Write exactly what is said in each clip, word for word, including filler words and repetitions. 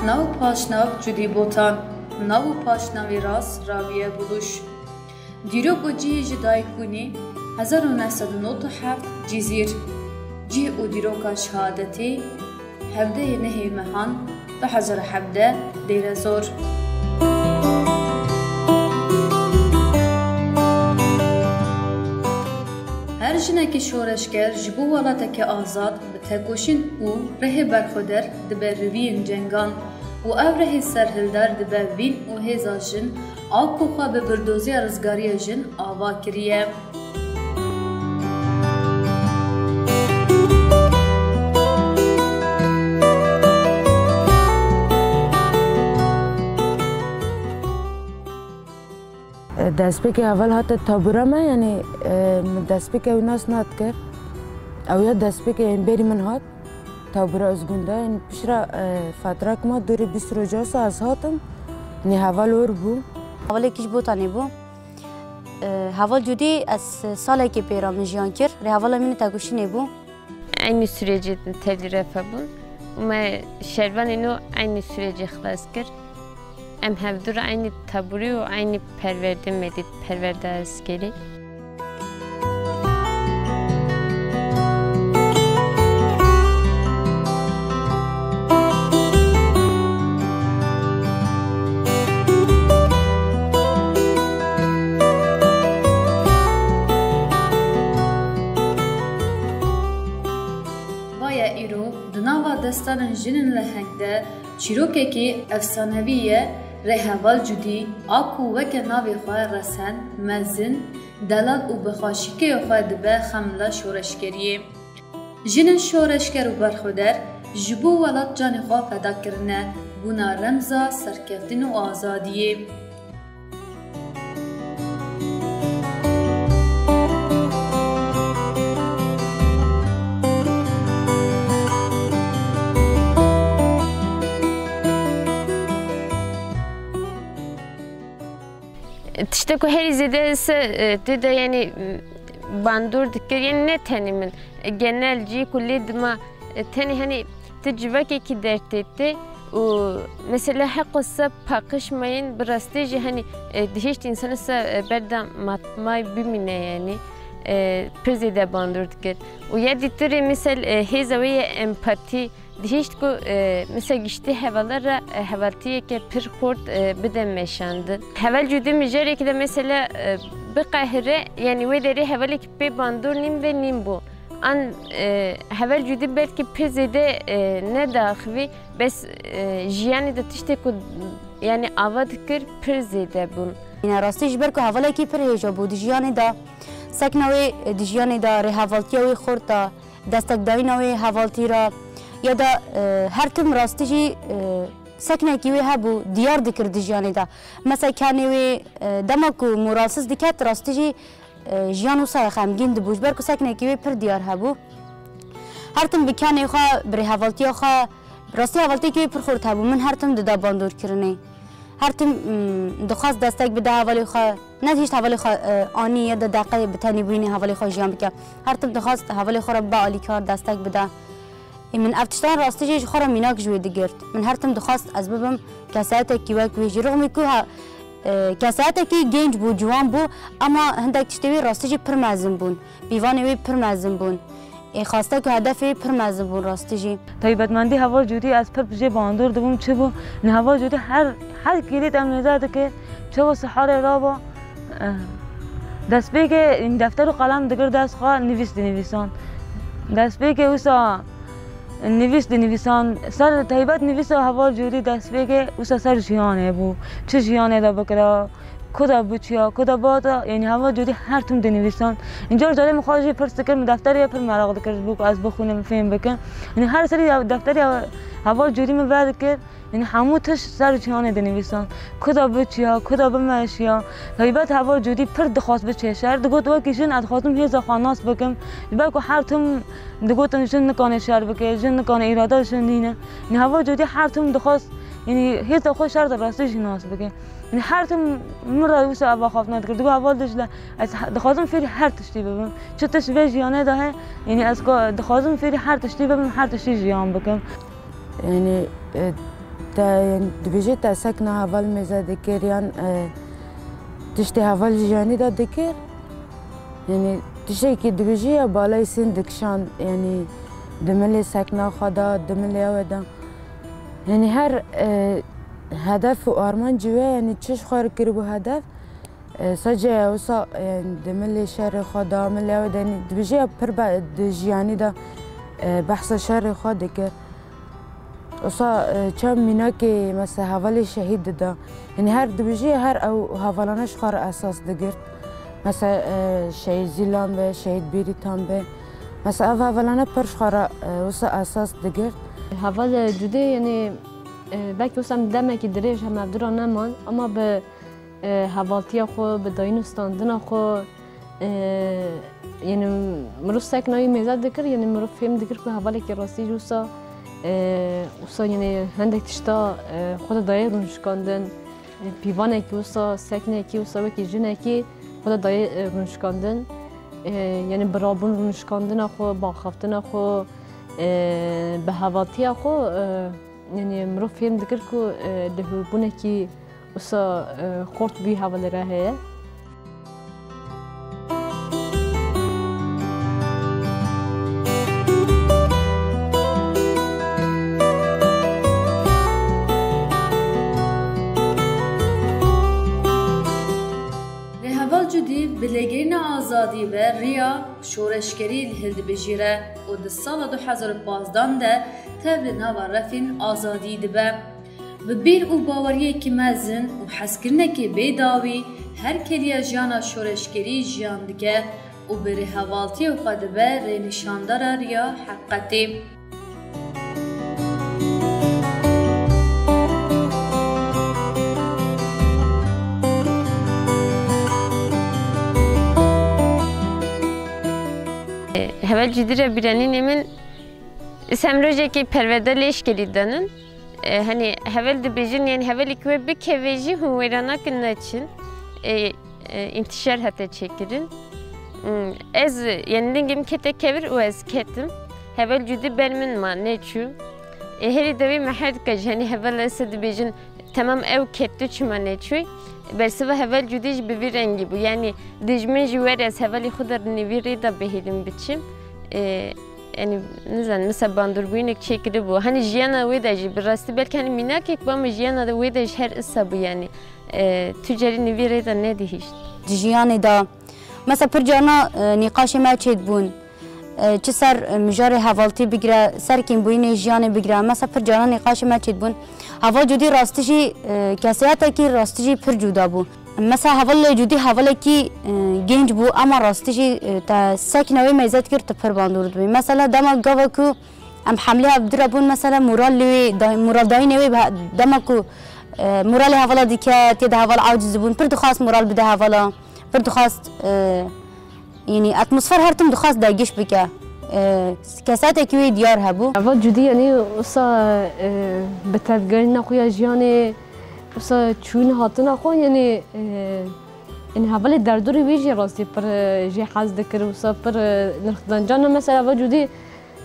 Nav û paşnav Cudî Botan, nav û paşnavê rast Rabiye Buluş. Dîrok û cihê ji dayikbûnê, hezar û neh sed û nod û heft, Cizîr. Cih û dîroka şehadetê, hevdehê nehê mehan du hezar û hevdeh, Dêrezor. Her jinekê şoreşger ji bo welateke azad bi tekoşîn û rihê berxweder dibe riviyên cengan û ev rihê serhildar dibe vîn û hêza jin a ku xwe bi birdoziya rizgariya jin ava kiriye. Destpêkê heval hate tabûra me, yanî, e, min destpêkê ew nas nadikir. Ew ya destpêkê, yanî, berî min hat tabûra Uzgûn de, yanî, pişra, e, fetrek ma dûrê bîst roja wisa ez hatim. Yanî, heval or bû. Hevalekî ji Botanê bû. E, heval Cûdî ez salekê pê re min jiyan kir. Rêhevala min tekoşînê bû. Eynî sürecê tevlî refa bûn û me şervanê nû eynî sürecê xilas kir. Em hevdû re eynî taburî û eynî perwerdê me dît, perwerda eskerî. Vaye îro di nava destanên jinên leheng de çîrokekî efsanevî ye, rêheval Cudî a ku weke navê xwe resen, mezin, delal û bi xweşikê xwe dibe xemla şoreşgeriyê. Jinên şoreşger û berxweder ji bo welat canê xwe feda kirine, bûna remza serkeftin û azadiyê. Tiştê ku herî zêde se, e, tê de, yanî, m, bandor dikir, yanî ne tenê min, e, genel cî ku lê dima, e, tenê, hani, ti civakekî dertê tê û mesela heqo se paqij mayîn bi rastî jî, hani, e, dihişt însanê se, e, berda matmay bimîne, yanî, e, pir zêde bandor dikir. Û ya dîtirê, misal, e, hêza wê ye empatî, dihişt ku, e, mesela giştî hevala re, e, hevaltiyeke pir xurt, e, bide meşandin. Heval Cûdî mijareke de mesela, e, biqehire, yanî wê derê hevalekî pê bandor nîn ve nîn bû. An, e, heval Cûdî belkî pir zêde, e, nedaxivî, bes, e, jiyanê de tiştê ku, yanî ava dikir pir zêde bûn. Yine rastî ji ber ku hevalekî pir hêja bû di jiyanê de, sekna wê, e, di jiyanê de, rêhevaltiya wê xurt de, destekdayîna wê hevaltî re ya da, e, her tim rastî jî, e, seknekî wê hebû, diyar dikir di jiyanê de. Mesela kenê wê, e, dema ku moralsiz diket, rastî jî, e, jiyan wisa xemgîn dibû, ji ber ku seknekî wê pir diyar hebû. Her tim bi kenê xwe, bi rêhevaltiya xwe, rastî hevaltiyekî wê pir xurt hebû, min her tim dida bandorkirinê. Her tim, mm, dixwest destek bide hevalê xwe. Nedihişt hevalê xwe, e, anî ya da deqeyê bi tenê bûyînê hevalê xwe jiyan bike. Her tim dixwest hevalê xwe re bibe alîkar, destek bide. Ê, min ev tiştan rastî jî ji xwe re mînak ji wê digirt. Min her tim dixwest ez bibim kesayetekî wek wê jî. Rixmî ku ha, e, kesayetekî genc bû, ciwan bû, ema hindek tiştê wê rastî jî pir mezin bûn. Pîvanê wê pir mezin bûn. Ê, xwestek û hedefê pir mezin bûn rastî jî. Taybetmendî heval Cûdî ez pir jê bandor dibûm çi bû? Nê heval Cûdî her, her kêlî demnêze dike, çawa siharê rava, eh, destpêkê defter û qelem digir dest xwe nivîs dinivîsan. Destpêkê wisa nivîs dinivîsan. Ser taybet nivîsa heval Cûdî destpêkê wisa ser jiyanê bû. Çi jiyanê de bikira? Ku da biçiya, ku da bata, yanî heval Cûdî her tim dinivîsan. Încar carê min xwe jî pirs dikir, min defterê pir meraq dikir ji bo ku ez bixwînim, fêm bikim. Yanî her serî ya defterê heval Cûdî min vedikir, yanî hemû tişt ser jiyanê dinivîsan. Ku da biçiya, ku da bimeşiya. Taybet heval Cûdî pir dixwest biçe şer. Digot wekî jin ez dixwazim hêza xwe nas bikim. Ji ber ku her tim digotin jin nikane şer bike, jin nikane, îrada jin nîne. Yanî heval Cûdî her tim dixwest, yanî hêza xwe şer de rastî jî nas bike. Yanî her tim min re wisa ev axaftina dikir. Digot, heval Dicle, ez he-, dixwazim fêrî her tiştî bibim. Çi tişt vê jiyanê de heye, yanî ez ka-, dixwazim fêrî her tiştî bibim, her tiştî jiyan bikim. Yanî, e, Te dibêje te sekna heval mêze dikir yan, e, tiştê heval jiyanî de dikir. Yanî tiştekî dibêjî ya balay sîn dikişand, yanî di milê sekna xwe de, di milê ew de. Yanî her, e, hedef û armancî wê, yanî çi ji xwe re kiribû hedef, e, sadece wisa, e, di milê şerê xwe de, milê ew de, yanî dibêjî ya pir be-, di jiyanî de, e, behsa şerê xwe dikir. Wisa, e, çend mînakê, mesela, hevalê şehîd dida. Yanî her dibêjî, her ew hevalane ji xwe re esas digirt. Mesela, e, Şehîd Zîlan be, Şehîd Bêrîtan be. Mesela, ev hevalane pir ji xwe re, e, wisa esas digirt. Heval, e, Cudê, yanî, e, belkî wisa em demekî dirêj hemevdira neman, ama bi e, hevaltiya xwe, bi dayîn û standina xwe, e, yanî mirov sekna wî mêze dikir, yanî mirov fêm dikir ku hevalekî rastî jî wisa, e, wisa yanî hendek tişta, e, xwe de daye rûnişkandin. E, pîvanekî wisa, seknekî wisa wekî jinekî xwe de daye, e, rûnişkandin. E, yanî birabûn rûnişkandina xwe, baxaftina xwe, e, bi hevaltiya xwe, e, Yanî mirov fêm dikir ku, e, lihûbûnekî wisa, e, xurt bî hevalê re heye. Rêheval Cudî bi lêgerîna azadî ve riya şoreşgerî li hildibijêre û di sala du hezar û pazdeh de tev li nava refên azadî dibe. Bi bîr û baweriyekî mezin û hezkirinekê bê dawî her kêliya jiyana şoreşgerî jiyan dike û bi rêhevaltiyê xwe dibe rênîşandara riya heqîqetê. Heval Cudî re bîranînê min, sem rojekê perwerde lêşkerî danin. E, hani heval dibêjin, yani hevalê ku we bikeve jî hûn wêra nakin neçin. E, e, întişar hate çêkirin. Hmm, ez, yani dengê min kete kevir û ez ketim. Heval Cudî ber min ma, neçû. E, herî dawî me her dika jî, hani heval ez dibêjin, temam ew ketu çima neçûy. Bersiva heval Cudî jî bi vî rengî bû. Yani dijmin jî were ez hevalî xwe de nîvî rê de bihêlim biçim. E, Yanî, nizanim, mesela bandorgirînek çêkiribû. Hani jiyana wê de jî bi rastî belkî hani mînakek bû ama jiyana de wê de jî her isa bû yanî. E, tu carî nîvî rê de nedihîşt. Di jiyanê de, mesela pir carna, e, nîqaşê me çêdibûn. E, çi ser, e, mijarê hevaltî bigire, ser kîmbûyînê jiyanê bigire. Mesela pir carna nîqaşê me çêdibûn. Heval Cudî rastî jî, e, keseyatekî rastî jî pir cuda bû. Mesela heval Cudî hevalekî, e, genc bû, ama rastî jî, e, te sekna wê mêze dikir, tu pir bandor dibî. Mesela dema gava ku em hemlê hevdira bûn, mesela moral li wê day-, moral dayînê wê bi he-, dema ku, e, moralê hevala diket, ya da heval aciz dibûn, pir dixwast moral bide hevala, pir dixwast, e, yanî atmosfer her tim dixwast dagiş bike. E, kesetekî wê diyar hebû. Heval Cudî yanî wisa, e, bi tevgerîna xwe ya jiyanê, wisa çûyîn hatina xwe, yanî, e, Ên hevalê derdorê wî jî rastî pir, e, jê hez dikir, wisa pir, e, nirxdan. Carna mesela heval Cudî,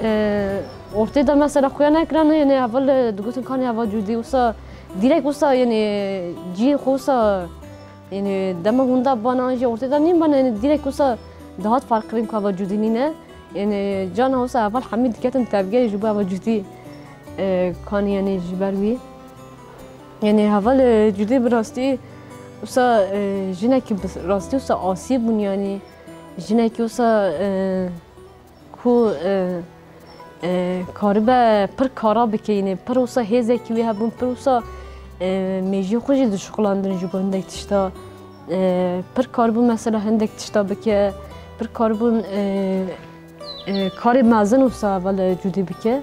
e, ortê de mesela xuya nekirane, yanî heval, e, digotin kanê heval Cudî, wisa dîrek wisa, yanî cihê xwe wisa, yanî dema hûn de bana an jî ortê de nîn bana, yanî dîrek wisa dihat farq kirin ku heval Cudî nîne. Yanî carna wisa heval hemî diketin tevgerê ji bo heval Cudî, e, kanî yanî ji ber wî. Yanî heval, e, Cudî bi rastî wisa, e, jinekî bi rastî wisa asî bûn, yanî jinekî wisa, e, ku, e, e, karibe pir kara bike, yanî pir wisa hêzekî wî hebûn, pir wisa, e, mêjiyê xwe jî dişuxilandin ji bo hindek tişta, e, pir karibûn mesela hindek tişta bike, pir karibûn, e, e, karê mezin wisa heval Cudî bike.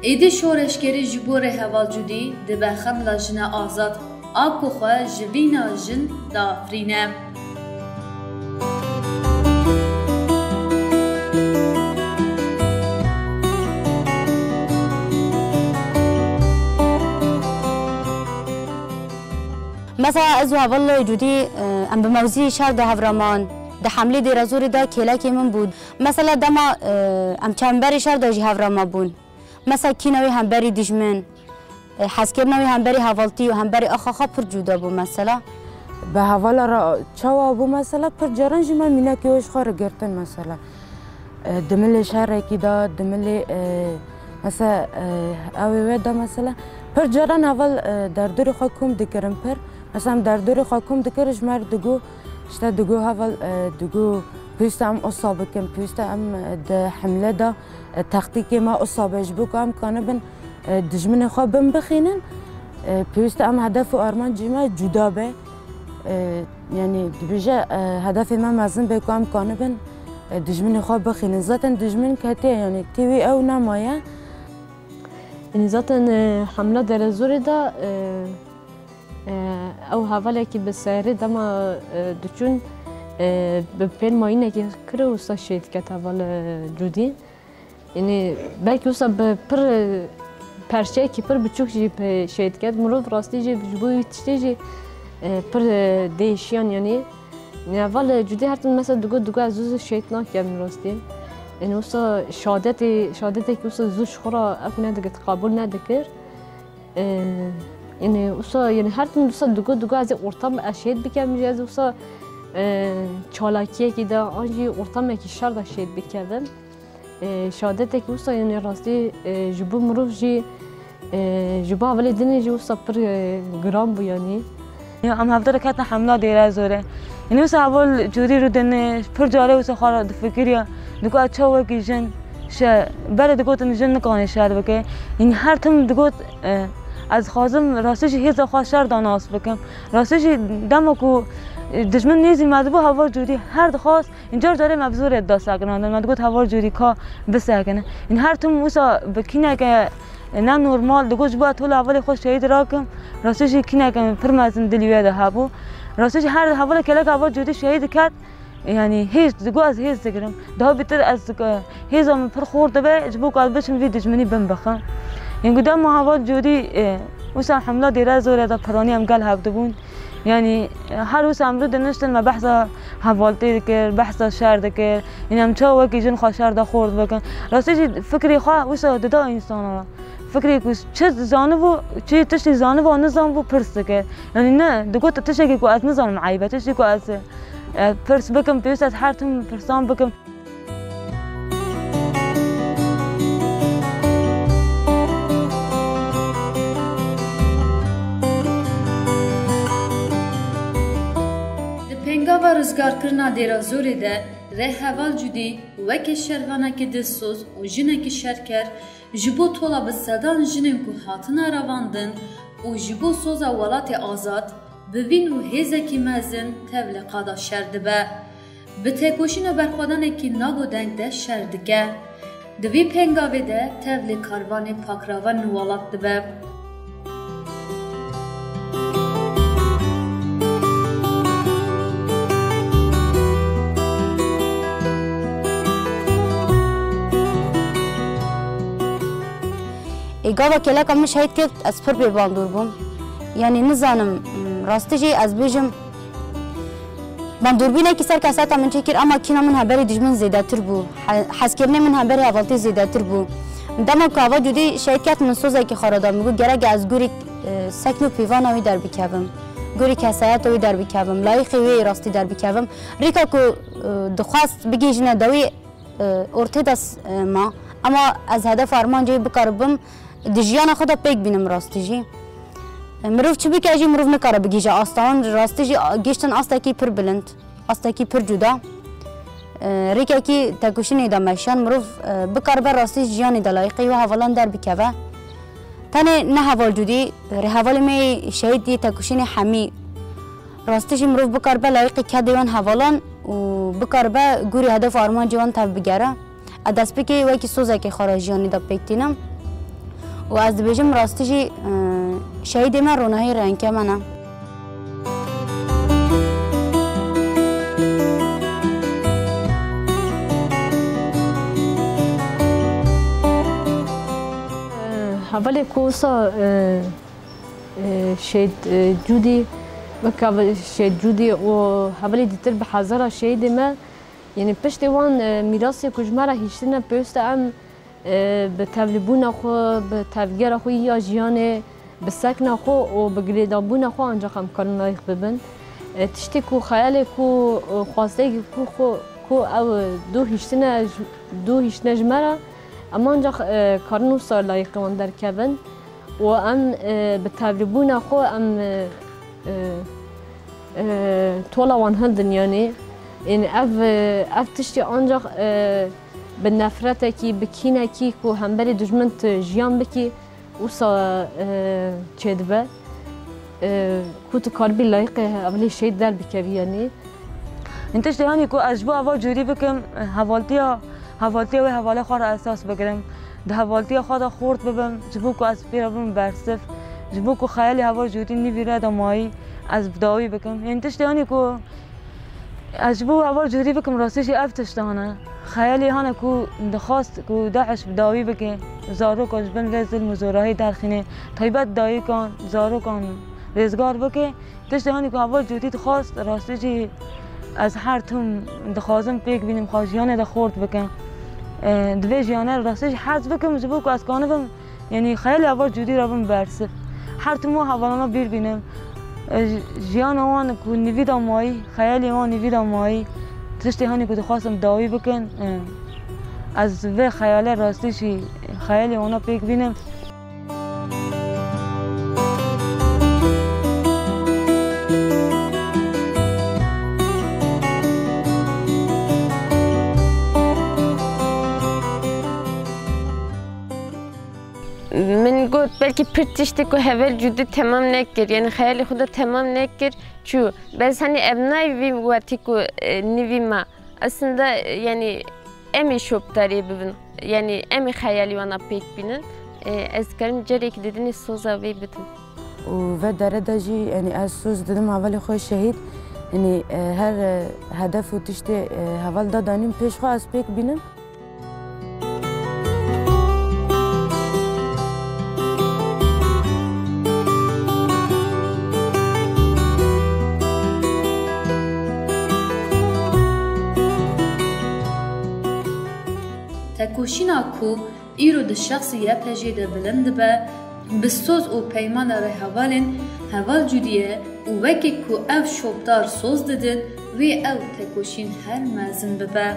Êdî şoreşgerî ji bo rêheval Cudî dibe xemla jina azad. A ku xwe ji vîna jin diafirîne. Mesela ez û hevalê Cûdî, e, em bi mewzî şer de hev re man. Di hemlê Dêrezorê de kêlekê min bû. Mesela dema, e, em çemberê şer de jî hev re mabûn. Mesela kîna wê hemberî dijmin, e, hezkirina wê hemberî hevaltî û hemberî axa xwe pir cuda bû mesela. Bi hevala re çawa bû mesela, pir caran jî me mînakê wê ji xwe re girtin mesela. E, di milê şerekî de, di milê, e, mesela, e, ew ê wê de mesela, pir caran heval, e, derdorê xwe kom dikirin pir. Mesela em derdorê xwe kom dikirin, ji me re digo, işte digo heval, e, digo pêwîst e em osa bikin, pêwîst e em, e, di hemle de, e, textîkê me osa be, ji bo ku em kanibin, e, dijminê xwe bin bixînin, e, pêwîst e em hedef û armancê me cuda be. E, yanî dibêje, e, hedefê me mezin be ku em kanibin, e, dijminê xwe bixînin. Zaten dijmin ketiye, yanî tê wî ew nemaye. Yanî zaten, e, hemla Derezorê de, e, e, ew hevalekî bi serê dema, e, diçûn, e, bi pêl mayînekê kir û wisa şehîd ket heval, e, Cûdî. Yanî belkî wisa bi pir, e, perçeyekî pir biçûk jî pe-, şehîd ket. Mirov rastî jî ji bo wî tiştê jî, e, pir, e, değişiyan yanî. Heval Cûdî her tim mesela digot, digot ez zû zû şehîd nakim rastî. Yanî wisa şadetê, şadetekî wisa zû ji xwe re ew nedikir, qebûl nedikir. E, yanî wisa, yanî her tim wisa digot, digot ez ê ortam ez şehîd bikim jî, ez wisa, e, çalakiyekî de an jî ortamekî şer de şehîd bikevim. E, şadetekî wisa, yanî rastî, e, ji bo mirov jî, e, ji bo hevalê dinê jî wisa pir, e, giran bû yanî. Ya, em hevdû re ketin hemla Dêrezorê. Yanî wisa heval Cûdî rûdine, pir carê wisa xwe re difikiriya, digot ez çawa wekî jin şe-, berê digotin jin nikane şer bike. Yanî her tim digot, e, ez dixwazim rastî jî hêza xwe şer de nas bikim. Rastî jî dema ku, e, dijmin nêzî me dibû, heval Cûdî her dixwast, Încar carê me bi zorê dida sekinandin. Me digot heval Cûdî ka bisekine. Yanî her tim wisa bi kîneke ne normal digot ji bo ez tola hevalê xwe şehîd rakim. Rastî jî kîneke pir mezin dilî wê de hebû. Rastî jî her hevalê kelek heval Cûdî şehîd diket. Yanî hêz digot ez hêz digirim. Daha bêtir ez, e, hêza min pir xort dibe ji bo ku ez biçim vî dijminî bin bixim. Yanî ku dema heval Cûdî, e, wisa hemla Dêrezorê de piranî em gel hev dibûn. Yanî, her wisa em rû diniştin me behsa hevaltî dikir, behsa şer dikir. Yanî em çawa wekî jin xwe şer de xort bikin. Rastî jî fikrê xwe wisa dida însana re. Fikrê ku çi zanibû, çi tiştî zanibû, nizanibû pirs dikir. Yanî ne, digot tiştekî ku ez nizanim eyb e, tiştî ku ez, e, pirs bikim, pêwîst ez her tim pirsan bikim. Di pêngava rizgarkirina Dêra Zorê de rêheval Cudî weke şervanekî dilsoz û jinekî şerker ji bo tola bi sedan jinên ku hatine revandin û ji bo soza welatê azad, bi vîn û hêzekî mezin tev li qada şer dibe. Bi têkoşîn û berxwedanekî nav û deng de şer dike. Di vî pêngavê de tev li karvanê pakravan welat dibe. Ê gava kêleka min şehîd ket, ez pir bêbandor bûm. Yanî nizanim, rastî jî ez bêjim, bandorînekî ser keseta min çêkir, ema kîna min hemberî dijmin zêdetir bû. He-, hezkirinê min hemberî hevaltî zêdetir bû. Dema ku heval Cûdî şehîd ket, min sozekî xwe re da. Min got, gerek e ez gorî, e, sekn û pîvana wî derbikevim. Gorî kesayeta wî derbikevim. Layîqê wê yê rastî derbikevim. Rêka ku, e, dixwest bigihîjine dawî, e, ortê de s-, e, ma. Ema ez hedef û armancê wî bikaribim di jiyana xwe de pêk bînim rastî jî. E, mirov çi bike jî mirov nikare bigihîje asta wan. Rastî jî, a, gihîştin astekî pir bilind, astekî pir cuda. E, rêkekî tekoşînê de meşiyan mirov, e, bikaribe rastî jiyanê de layîqê wê hevalan derbikeve. Tenê ne heval Cûdî, rêhevalê me yê şehîd yê tekoşînê hemî. Rastî jî mirov bikaribe layîqê kedê wan hevalan û bikaribe gorî hedef û armancê wan tev bigere. Ez destpêkê wekî sozekê xwe re jiyanê de pêk tînim û ez dibêjim rastî jî, e, şehîdê me ronahî rênkê me ne. Hevalê ku wisa, e, e, şehîd, e, Cûdî, Weke Şehîd Cûdî û hevalê dîtir bi hezara şehîdê me, yanî piştê wan, e, mîrasê ku ji me re hiştine, pêwîst e em, e, bi tevlîbûna xwe, bi tevgera xwe ya jiyanê, bi sekna xwe û bi girêdanbûna xwe ancaq em karin layîq bibin. E, tiştê ku xeyalê ku, e, xwasteyekî ku xwe, ku ew, e, dû hiştine ji, dû hiştine ji me re, em ancaq, e, karin wisa layîqê wan derkevin û em, e, bi tevlîbûna xwe em, e, e, e, tola wan hildin, yanî. Ên ev, e, ev tiştê ancaq, e, bi nefretekî, bi kînekî ku hemberî dijmin tu jiyan bikî, wisa, e, çêdibe, e, ku tu karibî layîqê hevalê şehîd derbikevî, yanî. Hin tiştê hanî ku ez ji bo heval Cûdî bikim, hevaltiya, hevaltiya wê hevalê xwe re esas bigirim. Di hevaltiya xwe de xort bibim, ji bo ku ez pê re bibim bersiv, ji bo ku xeyalê heval Cûdî nîvî re de mayî, ez bi dawî bikim. Hin tiştê hanî ku Ez ji bo heval Cûdî bikim, rastî jî ev tişt hane. Xeyalê hane ku dixwast ku DAIŞ bi dawî bike, zarokan ji bin vê zilm û zorahî derxîne. Taybet dayikan, zarokan rêzgar bike. Tiştê hanî ku heval Cûdî dixwast, rastî jî ez her tim dixwazim pêk bînim, xwe jiyanê de xort bikim. E, di vê jiyanê rastî jî hez bikim, ji bo ku ez kanibim Yanî xeyalê heval Cûdî re bim bersiv. Her tim wan hevalana bîr bînim. E, j-, jiyana wan ku nîvî de mayî, xeyalê wan nîvî de mayî. Tiştê hanî ku dixwastin dawî bikin, e, ez vê xeyalê rastî jî xeyalê wana pêk bînim. Min got, belkî pir tiştê ku heval Cûdî temam nekir, yanî xeyalê xwe de temam nekir, çû. Bes, hanî, ev nayê vî wetî ku, e, nîvî ma. Aslında, e, yanî, em ê şopdarê bibin. Yanî, em ê xeyalî wana pêk bînin. E, ez dikarim carekî didinê soza wê bidim. Û ve dere de jî, yanî, ez soz didim hevalê xwe şehîd. Yanî, e, her, e, hedef û tiştê, e, heval da danîn pêş xwe ez pêk bînim. Tekoşîna ku îro di şexsî Y P J'ê de bilind dibe, bi soz û peymana rêhevalên heval Cûdî ye û wekî ku ev şopdar soz didin, wê ew tekoşîn her mezin bibe.